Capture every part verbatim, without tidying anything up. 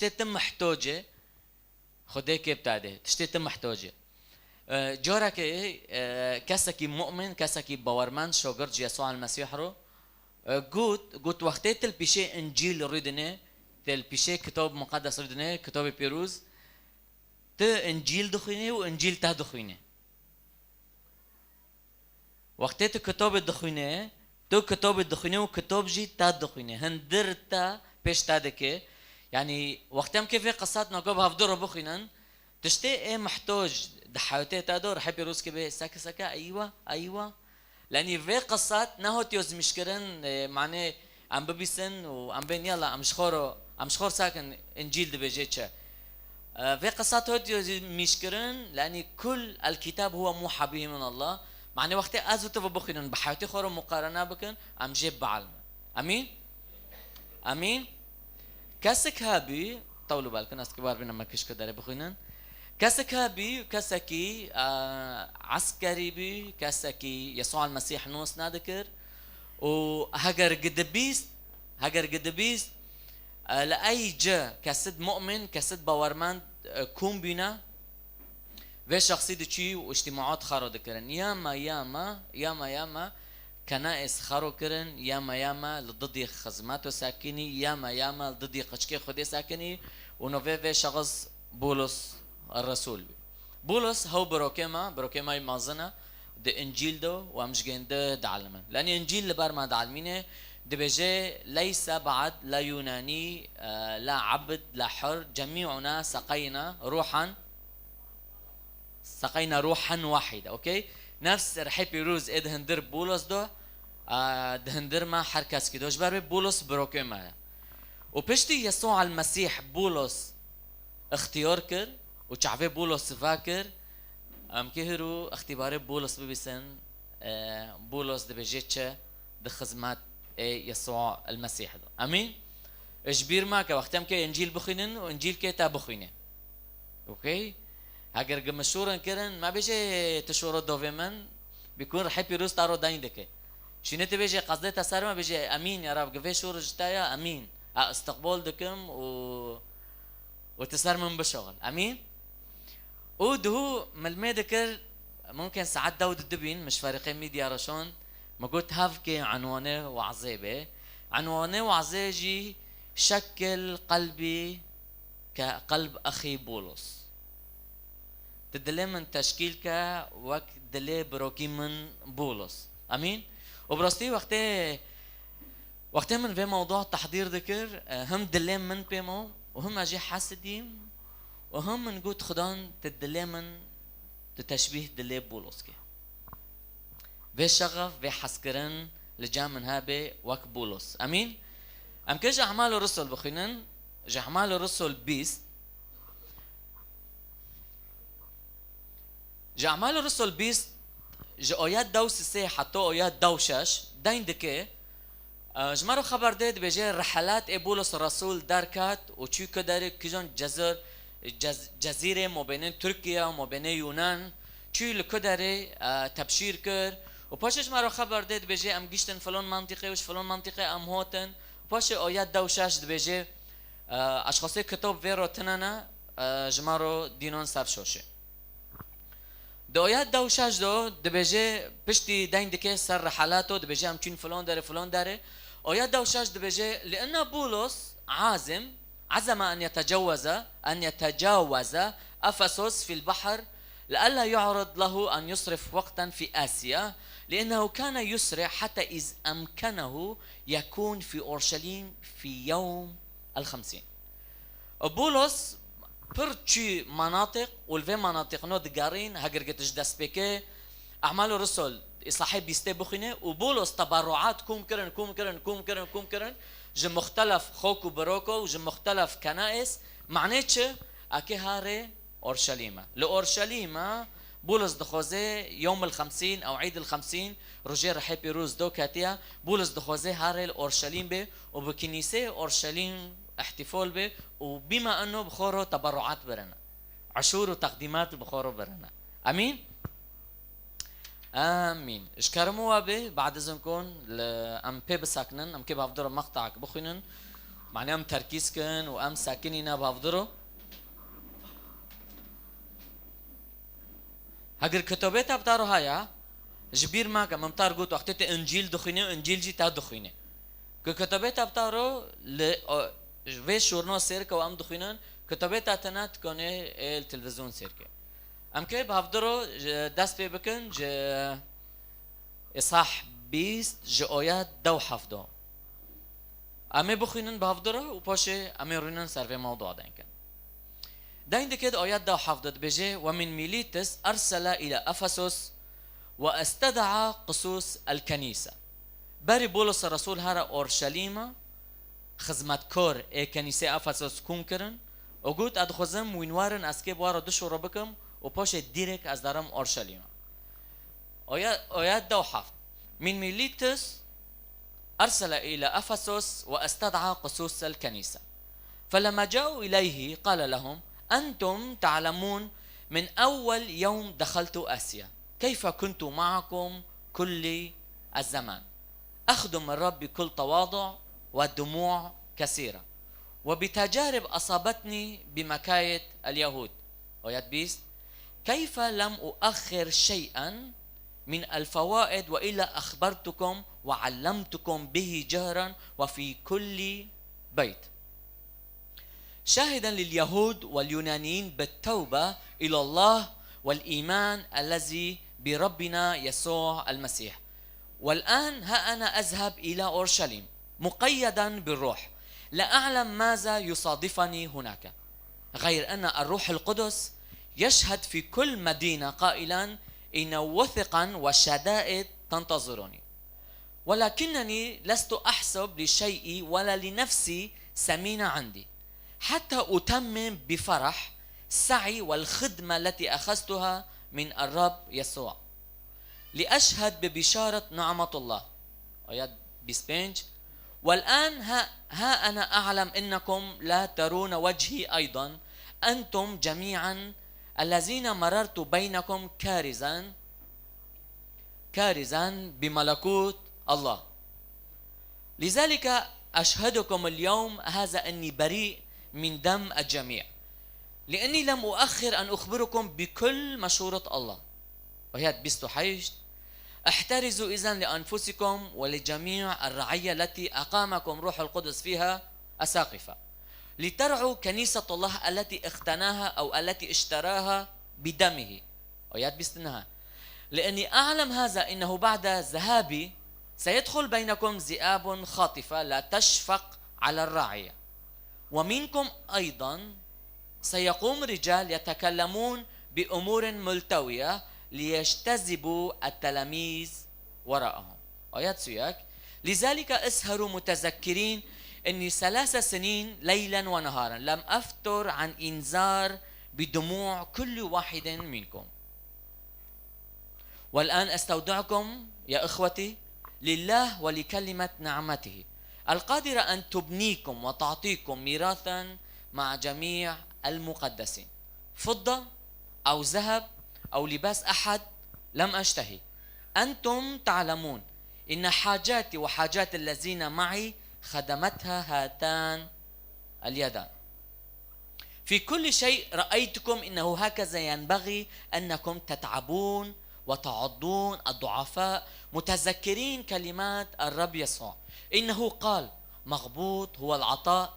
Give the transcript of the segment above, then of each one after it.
Tê tu mihtoc e, Xwedê kê bi te dê. Tiştê tu mihtoc e. E, carekê, e, kesekî mu'min, kesekî bawermend, şogird ji Yesûa el-Mesîh ro, e, got, got, wextê tu li pîşê Încîl rûdinê, tu li pîşê Kitab Muqeddes rûdinê, Kitabê Pîroz, tu Încîl dixwînî û Încîl te dixwînî. Wextê tu kitabê dixwînê, tu kitabê dixwînê û kitab jî te dixwînê. Hindir te pêş te dike. Yanî, wextê em kê vê qisat naka bi hevdu re bixwînin, tiştê ê mihtoc di heyatê te de, rihê pîroz ke bê seke seke, eywa, eywa. Lenî vê qisat nehotiyo zimîşkirin, e, manê em bibîsin û em bên, yala, em ji xwe re, em ji xwe re sakin, Încîl dibêje çi. E, vê qisat hotiyo zimîşkirin, lenî kul el kitab huwa muha bihi min Allah. Manê wextê ez û tu ve bixwînin, bi heyatê xwe re muqarene bikin, em jê bielmin. Emîn? Emîn? Kesek hebî, tewlû belkin ez kibar bînim, me kişke derê bixwînin. Kesek hebî, kesekî, e, eskerî bî, kesekî Yesûa el-Mesîh nos nedikir. Û heger gidibîst, heger gidibîst, e, li ey ci kesid mu'min, kesid bawermend, e, kom bîne, vê şexsî diçî û îctîmaat xero dikirin. Ya me, ya me, ya me, ya me, kenaîs xero kirin, ya me, ya me, li didî xizmeto sekinî, ya me, ya me, li didî qiçkê Xwedê sekinî û novê vê şexs Bulus Resûl bî. Bulus hew birokê me, birokê me yê mezin e, di Încîl de û em ji gên de dielimin. Lenî Încîl li ber me dielimîne, dibêje, "Leyse ba'd la Yunanî, e, la abd, la hur, cemî'una seqeyna ruhan, seqeyna ruhan wahîde." Okey? Nefs rihê pîroz ê di hindir Bulus de, e, di hindir me her keskî de. Ji ber vê Bulus birokê me ye. Û piştî Yesûa el-Mesîh Bulus ixtiyar kir û çavê Bulus vekir, em kê hîro îxtîbarê Bulus bibîsin, e, Bulus dibêje çi di xizmet ê Yesûa el-Mesîh de. Emîn? Ji bîr meke, wextê em kê Încîl bixwînin û Încîl kê te bixwîne. Okey? Heger gi min şûrin kirin, me bêje tu şûro dovê min, bîkun rihê pîroz te ro deyn dike. Şîne tu bêje qezdê te ser me, bêje, "Emîn, ya Rab, gi vê şûr ji te ya, emîn. Ez istiqbol dikim û, û tu ser min bişoxil." Emîn? Û duhû milmê dikir, mumkin saet dew di du bîn, min ji ferîqê mîdya re şond, min got, "Hevkê enwanê wazê bê." Enwanê wazê jî şekil qelbî ke qelb exî Bulus. Tu dilê min teşkîl ke wek dilê birokî min Bulus. Emîn? Û bi rastî wextê, wextê min vê mewdûa tehdîr dikir, e, him dilê min pê ma û him ez jê hez dîm û him min got, "Xudan tu dilê min, tu teşbîh dilê Bulus ke." Vê şexef, vê hezkirin li cem min hebe wek Bulus. Emîn? Em kê ji E'mal û Rusul bixwînin, ji E'mal û Rusul bîst. Ji E'mal û Rusul bîst, ji ayet dew sisê heta ayet dew şeş, deyn dike, e, ji me re xeber dê, dibêje, rihelat ê Bulus Resul derket û çû ku derê, kîjan cezir, cez-, cezîrê mabênê Tirkiye û mabênê Yunan, çû li ku derê, e, tebşîr kir û paşê ji me re xeber dê, dibêje, em giştin filon mentiqê û ji filon mentiqê em hatin. Paşê ayet dew şeş dibêje, e, eşxasê kitab vê re tine ne, e, ji me re dînan ser şaşê. Di ayet dew şeş de dibêje, piştî deyn dike ser rihelato, dibêje, em çûn filan derê, filan derê. Ayet dew şeş dibêje, "Li inna Bulus azim, azeme en yetecaweze, en yetecaweze Efesos fil bahr, li ella yu'rid lehu en yusrif wekten fi Asya, li innehu kane yusri hatta iz emkenehu yekun fi Orşelim fi yewm el xemsîn." Û Bûlos pir çû manatiq û li vê manatiqno digerîn, heger gi tu ji destpêkê E'mal û Rusul, Îslahê bîstê bixwîne û Bûlos teberruat kom kirin, kom kirin, kom kirin, kom kirin, ji muxtelef xok û biroko û ji muxtelef kenaîs, manê çi? Eke harê Orşelîme. Li Orşelîme Bûlos dixwaze Yewm el Xemsîn ew Îd el Xemsîn, rojê rihê pîroz do ketiye, Bûlos dixwaze harê li Orşelîm bê û bi kinîseyê Orşelîm îhtîfal bê û bîma eno bi xwe re teberruat birine. Eşûr û teqdîmat bi xwe re birine. Emîn. Emîn. Ji kerem we bê, bad izinkon li em pê bisekinin, em kê bi hevdû re meqtak bixwînin Mane em terkîz kin û em sekinîne bi hevdiro. Heger kitabê te bi te re haya, ji bîr meke, min te re got, wextê tu Încîl dixwînî, Încîl jî te dixwînî. Ku kitabê te bi te re li, o, vê şûrno sêr ke û em dixwînin, kitabê te tine, dikanê ê li televîzyon sêr ke. Em kê bi hevdiro ji dest pê bikin, ji Îsah bîst ji oya deh û hevdeh. Em ê bixwînin bi hevdiro û paşê em ê rûnin ser vê mewdua deyn kin. Deyn dike di oya deh û hevdeh dibêje, "Ve min Mîlîtis ersele île Efesus ve estedaa qisûs el kenîse." Berî Bûlos Resûl here Orşelîma, xizmetkar ê kenîsê Efesos kûn kirin û got, "Ez dixwazim wîn werin, ez kê bi we re du şûro bikim û paşê dîrek ez derim Orşelîma." Oya, oya deh û heft. Min Mîlîtis ersele île Efesos ve estedaa qisûs el kenîse. Felema caû îleyhî qale lehum, "Entum te'lemûn min ewwel yewm dexeltu Asya, keyfe kuntu me'akum kullî ez-zeman, exdum Rabbi kul tewadu'a ve dumû'a kesîra, ve bi tecarib asabetnî bi mekayid el-Yehûd." Oya bîst. "Keyfe lem uaxxir şey'en min el-fewaid ve illa axbertukum ve allemtukum bihi cehran ve fi kulli beyt, şahidan lil-Yehûd vel-Yunaniyin bit-tewbe ilallah vel-îman ellezî bi Rabbina Yesû el-Mesîh. Vel-an ha ana ezheb îla Orşelîm, muqeyyedan bir-ruh. La a'lem maza yusadifani hunake. Gayr enne er-ruh el-qudus yeşhed fi kull medîne qailan inne wuthiqan ve şedaid tenteziruni. Welakinneni lestu ahsub li şey'i ve la li nefsi semîne indi, hatta utemmim bi ferah sa'i vel-xidme leti axaztuha min er-Rab Yesû, li eşhed bi bişaret ni'metullah." Ayet bîst pênc. "Vel-an ha, ha ana a'lem innekum la terûne vechî eydan, entum cemî'en ellezîne merertu beynekum kârizan, kârizan bi melekût Allah. Lizalike eşhedukum el-yewm haza enni berî min dem el-cemî'. Lienni lem uaxxir en uxbirukum bi kull meşûret Allah." Ayet bîst û heşt. "Ihterizu izen li enfusikum ve li cemî' er-re'iyye leti eqamakum Ruhul Qudus fiha esaqifa, li ter'u kenisetullah elleti iqtenaha ew elleti işteraha bi demihi." Ayet bîst û neh. "Lienni a'lem haza innehu ba'de zehabi seyedhul beynekum zi'abun khatife la teşfek alel-re'iyye. Ve minkum eydan seyekûm rical yetekellemûn bi umûrin multewiye liyeştezibu et-telemîz weraehum." Ayet su yek. "Lizalike isheru mutezekkirîn inni selase senîn leylen ve neharen lem eftur an inzar bi dumû' kulli wahidin minkum. Vel-an estewdi'ukum, ya ihweti, lillah ve li kelimet ni'metihi el-qadire en tubnikum ve ta'tikum mîrathan ma'a cemî' el-muqeddesin. Fidde ew zeheb ew libas ehad lem eştehi. Entum ta'lemûn inne hacati ve hacati ellezîne ma'i xedemetha hatan el-yedan. Fi kulli şey ra'eytukum innehu hakaza yenbagî ennekum tet'abûn ve ta'uddûn ed-du'afâ, mutezekkerîn kelimat er-Reb Yesû. Innehu qal, maqbûd huwel atâ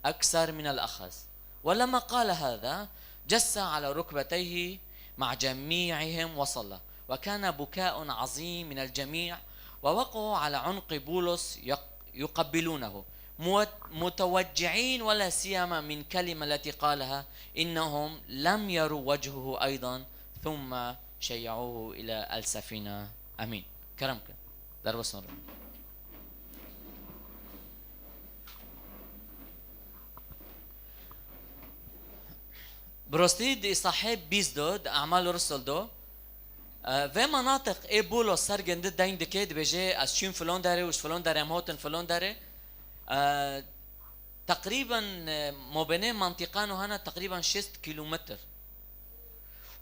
ekser minel axaz. Ve lemma qale hâzâ, cesse ala rukbeteyhi ma'a cemî'ihim ve salla. Ve kâne bukâ'un azîm minel cemî', ve veq'u ala unqi Bulus yek-, yuqebbilûnehu, muwet-, mutewecci'în ve la siyama min kelime leti qaleha, innehum lem yeru vechuhu eydan, thumme şey'ûhu ila el-sefîne. Amîn. Kerem kin. Derbas û rû. Bi rastî di Îsahê bîst do, di E'mal Rusul do, e, vê manatiq ê Bûlo ser gindi deyn dike, dibêje, "Ez çûm filon derê û ji filon derê em hatin filon derê." E, teqrîben, e, mabênê mantîqan û hene teqrîben şêst kîlometr.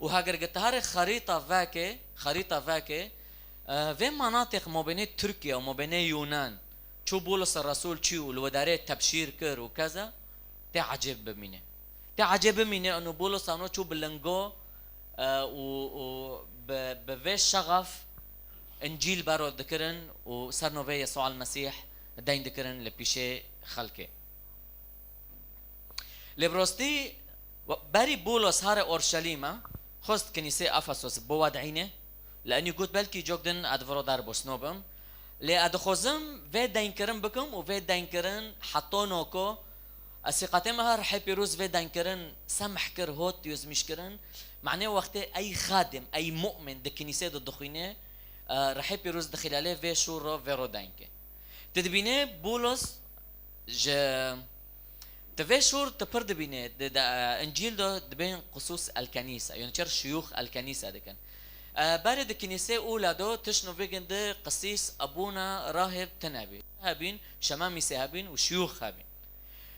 Û heger gitahare xerîta veke, xerîta veke, e, vê manatiq mabênê Tirkiye û mabênê Yunan Çû Bûlosa Resûl çû û li wê derê tebşîr kir û keza, tê ecêb bimîne. Tê ecêb bimîne, eno Bûlos ano çû bi lingo, e, û, û bi, bi vê şexef Încîl bero dikirin û ser navê Yesûa el-Mesîh deyn dikirin li pîşê xelkê. Lê bi rastî, we-, berî Bûlos here Orşelîme, xwest kinîsê Efesos biwadîne, li enî got, belkî cok din ez di viro der bosno bim. Lê ez dixwazim vê deynkirin bikim û vê deynkirin heta noko, ez sîqetê me ha Rihê Pîroz vê deynkirin semh kir, hot yozmîş kirin. Manê wextê ey xadim, ey mu'min di kinîsê de dixwîne, e, Rihê Pîroz dixîlelê vê şûr ro, vê ro deynkê. Tu dibînê Bûlos ji, tu vê şûr tu pir dibînê, di, di, e, Încîl de dibên qisûs el-kenîse, yani çer şuyûx el-kenîse dikin. E, berê di kinîsê ûla do tişt nûvî gindi qisîs ebûna rahib tine bî. Hebîn, şemamîsê hebîn û şuyûx hebîn.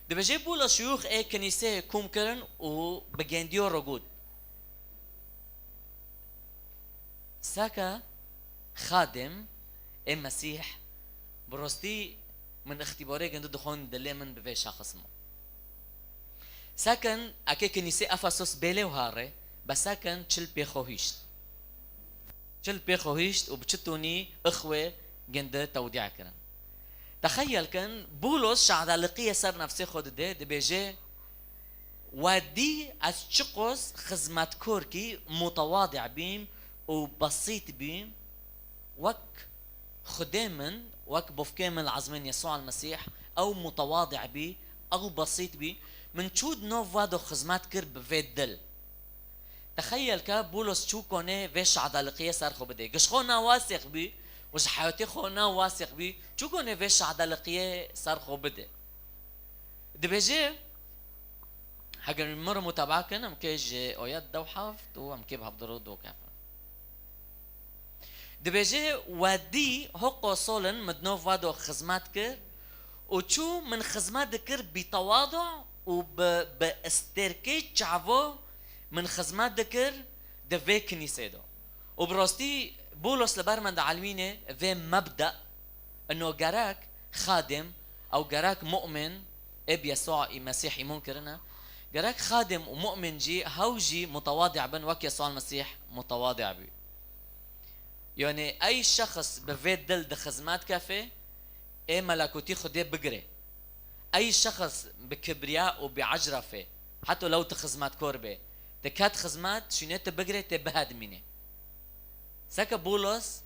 Dibêje Bûlos şuyûx ê kinîsê kom kirin û bi gendiyo re got. Seke xadim ê Mesîh, bi rastî min îxtîbarê gindi dixwin dilê min bi vê şexis ma. Sekin eke kinîsê Efesos bêlê û harê, be sekin çil pê xwe hîşt. Çil pê xwe hîşt û bi çi tonî ixwê gindi tewdîa kirin. Texeyel kin, Bûlos şahedaliqiyê ser nefsê xwe dide, dibêje, We dî ez çiqos xizmetkorkî mutewadi bîm û besît bîm, wek Xwedê min, wek bofkê min li ezmên Yesûa el-Mesîh, ew mutewadi bî, ew besît bî, min çû di nav we de xizmet kir bi vê dil. Texeyel ke Bûlos çû konê vê şahedaliqiyê ser xwe bide. Giş xwe na wasêx bî û ji heyatê xwe na wasêx bî, çû konê vê şahedaliqiyê ser xwe bide. Dibêje, Heger min re mutaba kin, em kê ji oyet dew heft û em kê bi hevdiro do kefin. Dibêje, We dî hoqo solin min di nav we do xizmet kir û çû min xizmet dikir bi tewadu û bi, bi stêrkê çavo min xizmet dikir di vê kinîsê do. Û bi rastî Bûlos li ber min dielmîne vê mebde, ino gerek xadim ew gerek mu'min ê bi Yesûa î Mesîh îmon kirine, gerek xadim û mu'min jî hew jî mutewadi bin wek Yesûa Mesîh mutewadi bû. Yani ey şexs bi vê dil di xizmet kefê, ê melekûtî Xwedê bigirê. Ey şexs bi kibriya û bi ecrafê, heta lew tu xizmetkor bê, tu ket xizmet, şûnê tu bigirê, tê bihedmînê. Seke Bûlos,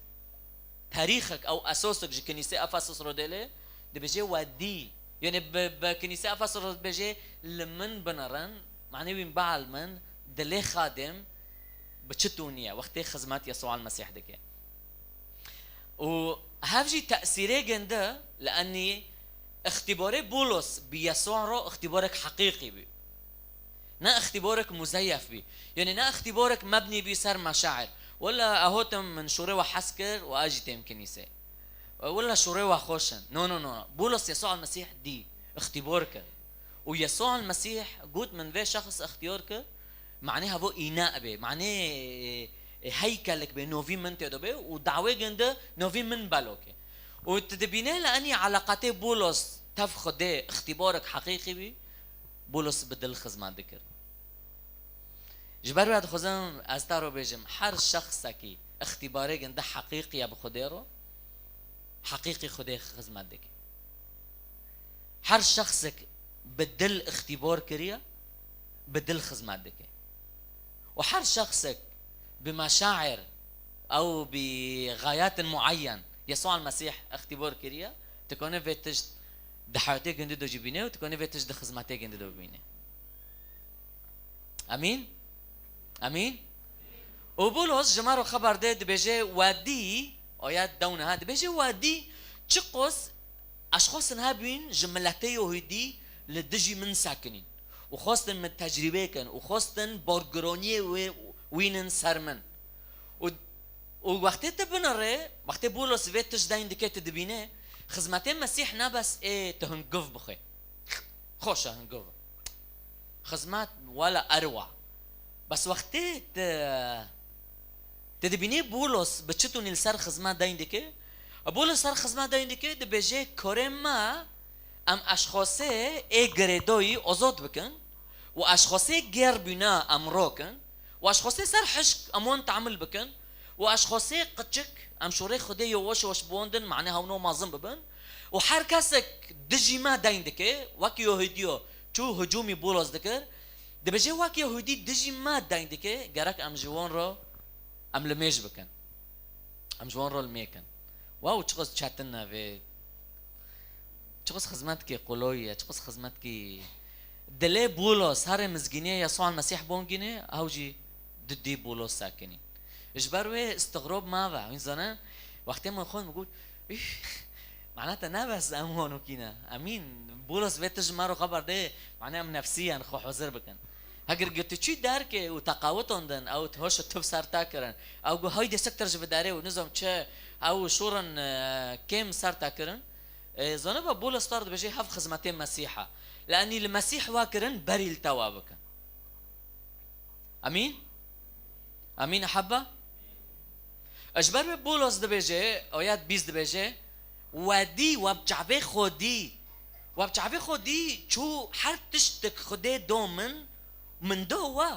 terîxek ew esosek ji kinîsê Efesos re dêlê, dibêje, We dî. Yani bi, bi kinîsê Efesos re dibêje, Li min binerin, manê wî bal min, dilê xadim, bi çi tûniye, wextê xizmet Yesûa Mesîh dike. Û hev jî tesîrê gindi, li enî îxtîbarê Bûlos bi Yesûa re îxtîbarek heqîqî bî. Ne îxtîbarek muzeyef bî. Yani ne îxtîbarek mebnî bî ser meşair. Wela ehotim min şûrê we hez kir û a jî têm kinîsê. Wela şûrê we xweş in. No, no, no. Bûlos Yesûa Mesîh dî. Îxtîbar kir. Û Yesûa Mesîh got, Min vê şexs îxtiyar kir. Manê hevo îna bê. Manê, e, heykelek bê, novî min tê de bê û dawê gindi novî min belo ke. Û tu dibîne li enî eleqatê Bûlos tev Xwedê îxtîbarek heqîqî bî, Bûlos bi dil xizmet dikir. Ji ber wê dixwazim ez te re bêjim, her şexsekî îxtîbarê gindi heqîqî ye bi Xwedê re, heqîqî Xwedê xizmet dike. Her şexsek bi dil îxtîbar kiriye, bi dil xizmet dike. Û her şexsek bi meşair ew bi xayatin muayyen Yesûa Mesîh îxtîbar kiriye, tu kanê vê tişt di heyatê gundî de jî bîne û tu kanê vê tişt di xizmetê gundî de bîne. Emîn? Emîn? Û Bûlos ji me re xeber de dibêje, We dî, ayet dewne ha, dibêje, We dî, çiqos eşxasin hebîn ji miletê Yahûdî li dijî min sekinîn û xwestin min tecrîbe kin û xwestin bargiraniyê wê wînin ser min. Û, û wextê tu binirê, wextê Bûlos vê tişt deyn dike tu dibîne, xizmetê Mesîh ne bes ê tu hingiv bixwe. Xweş e hingiv. Xizmet wela erwa. Bes wextê tu, tu dibînî Bûlos bi çi tûnî li ser xizmet deyn dike, Bûlis ser xizmet deyn dike, dibêje, korê me em eşxosê ê girêdoyî ozod bikin û eşxosê gêr bîna em rokin û eşxosê ser hişk em wan te'mil bikin û eşxosê qiçik em şûrê Xwedê yavaş yavaş biwandin, mane hewno mezin bibin û her kesek dijî me deyn dike, wek Yahûdiyo çû hicûmî Bûlos dikir, dibêje, wek Yahûdî dijî me deyn dike, gerek em ji wan re em limêj bikin. Em ji wan re limêj bikin. Wow, çiqas çetin e vê. Çiqas xizmetkî qoloyî ye, çiqas xizmetkî. Dilê Bûlos herê mizgîniyê Yesûa Mesîh bongînê, ew jî didî Bûlos sekinî. Ji ber wê istigrob mave. Hûn zanin, wextê min xwe min got, "Üf, mana te ne bes em wanokî ne." Emîn, Bûlos vê tij ji me re xeber dê, mana em nefsî yan xwe hazir bikin. Heger girtiçî derkê û teqawitandin, ew hoş û tib ser te kirin. Ew got, "Haydê siktir ji vê derê û nizam çi, ew şûrin, e, kêm ser te kirin." E, zaniba Bûlos tar dibêje, "Hev xizmetê Mesîh e. Li enî li Mesîh we kirin, berî li te we bikin." Emîn? Emîn, ehebba? Ji ber wê Bûlos dibêje, ayet bîst dibêje, "We dî, we bi çavê xwe dî. We bi çavê xwe dî, çû her tiştek Xwedê do min, min do we.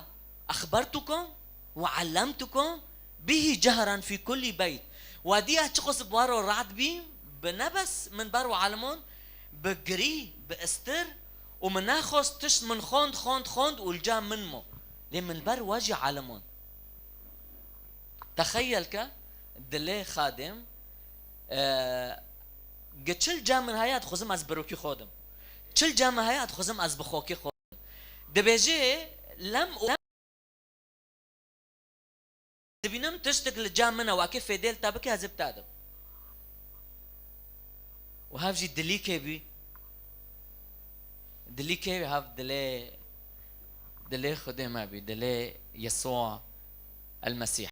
Exbertukum we ellemtukum bihî cehran fî kullî beyt." We dî ez çiqas bi we re rad bîm, bi ne bes min ber we elimon, bi girî, bi istir û min nexwest tişt min xwend, xwend, xwend û li cem min mo. Lê min ber we jî elimon. Texeyel ke dilê Xadêm, e, gi çil cem min heye, dixwazim ez birokî xwe dim. Çil cem min heye, dixwazim ez bi xwekî xwe dim. Dibêje, lem û lem dibînim tiştek li cem min e, wekî fêdê li te bike, ez ê bi te dim. Û hev jî dilîkê bî. Dilîkê wî hev dilê, dilê Xwedê me bî, dilê Yesûa El Mesîh.